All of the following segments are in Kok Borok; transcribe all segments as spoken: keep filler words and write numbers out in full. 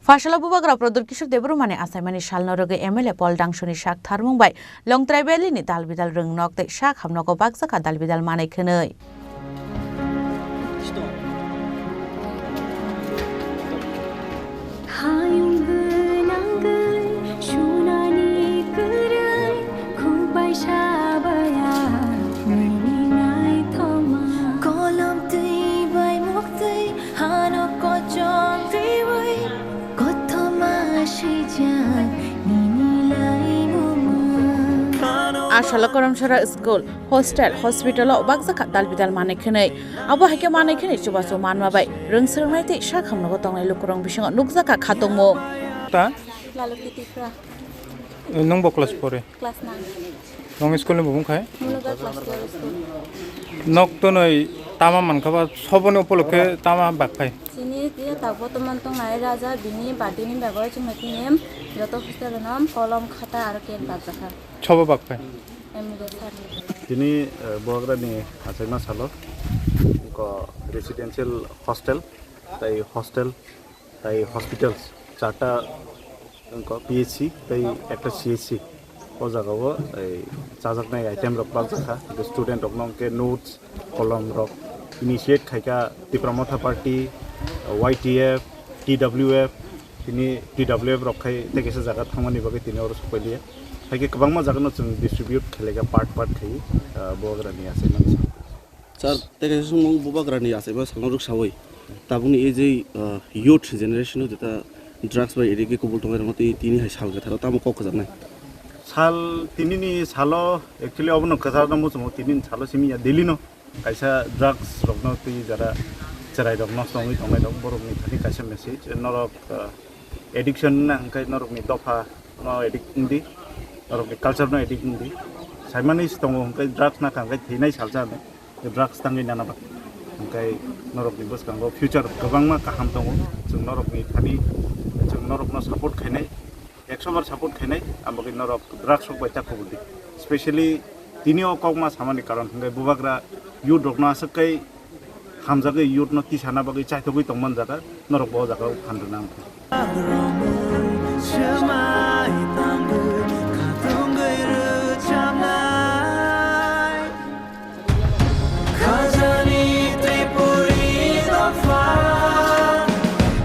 Phaisalo Bubagra Pradyut Kishore Debbarmani achaimani salno rwgwi M L A Paul Dangsoni sak tharmung bai Longtrai Valley ni dalbidal rwngnok tei sak hamnogo bakjakha dalbidal manwi khwnwi. Hayung gwnangwi sunani kwrwi khubaisa baya nini naithoma. Kolom twi bai muktwi hano kochom twiwi kothoma swijak nini laimungma. Asalo Karamsara School, Hostel, hospital o bakjakha dalbidal manwi khwnwi. Abo hai khe manwi khwnwi chubachu manma bai rwngswrwngnai tei sak hamnogo tongnai lukurok bisingo nukjakha khatungmung. Ta? Lalukhi Tipra. Nung bo class four e? Class nine. Nung school ni bumung khai? Muluga class twelve school. Nok tonoi tama mankha ba soboni upolokhe tama bakphai? Chini tei tak botoman tongnai raja bini birthday ni bagwi chwngno tini joto hostel no kolom khata aro cake bakjakha. Sobo bakphai? M L A sir. Tini, eh, Bubagrani achaima salo, ko residential hostel, tai hostel, tai hospitals, charta, ko P H C, tai ekta C H C. O jagao, ei, chajaknai item rok bakjakha, student rokno hwnkhe notes, kolom rok initiate khaikha Tipra Motha Party, Y T F, T W F, tini T W F rok khai tei kaisa jaga thangmani bagwi tini oro sokpailia. Hai khe kwbangma jagano chwng distribute khlaikha part part khai, ah, Bubagrani achaimani salo. Sir, tei kaisa swngmung Bubagrani achaima salno rwksawi tabukni ei je, ah, youth generation-o jeta drugs bai addict khe kubul tongnairokno tei tini hai sal kwtharo tamo kok kwjaknai? Sal tinini salo actually obono kwcharno muchungo, tinini salo simi ya daily no. Kaisa drugs rokno twi jara chwrai rok nosto wngwi tongnai rok, borokni thani kaisa message, norok, uh, addiction wngna hwnkhe norokni dopha no addict wngdi, norokni culture no addict wngdi. Saimani se tongo hwnkhe drugs nakha hwnkhe thwinai salsa hinwi drugs tangwi nana ba. Hwnkhe norokni bwskango future kwbangma kaham tongo, chwng norokni thani chwng norokno support khainai. Ekso bar support khainai, ang bagwi norok drugs rok bai ta kubul di. Specially tini o kokma samani karon hwnkhe Bubagra youth rokno aswk kai hamjagwi youth no tisana bagwi chaithogwi tongman jaga, norok bo o jaga o phan rwna wngkha. Khajani Tripuri dopha,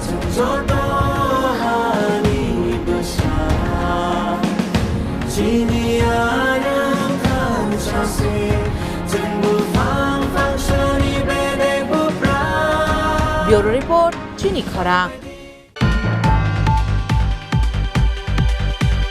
chwng joto hani bwsa. Chini ayang thansa se, chwng buphang phangsani bedek bupra. Bureau Report, Chini Khorang.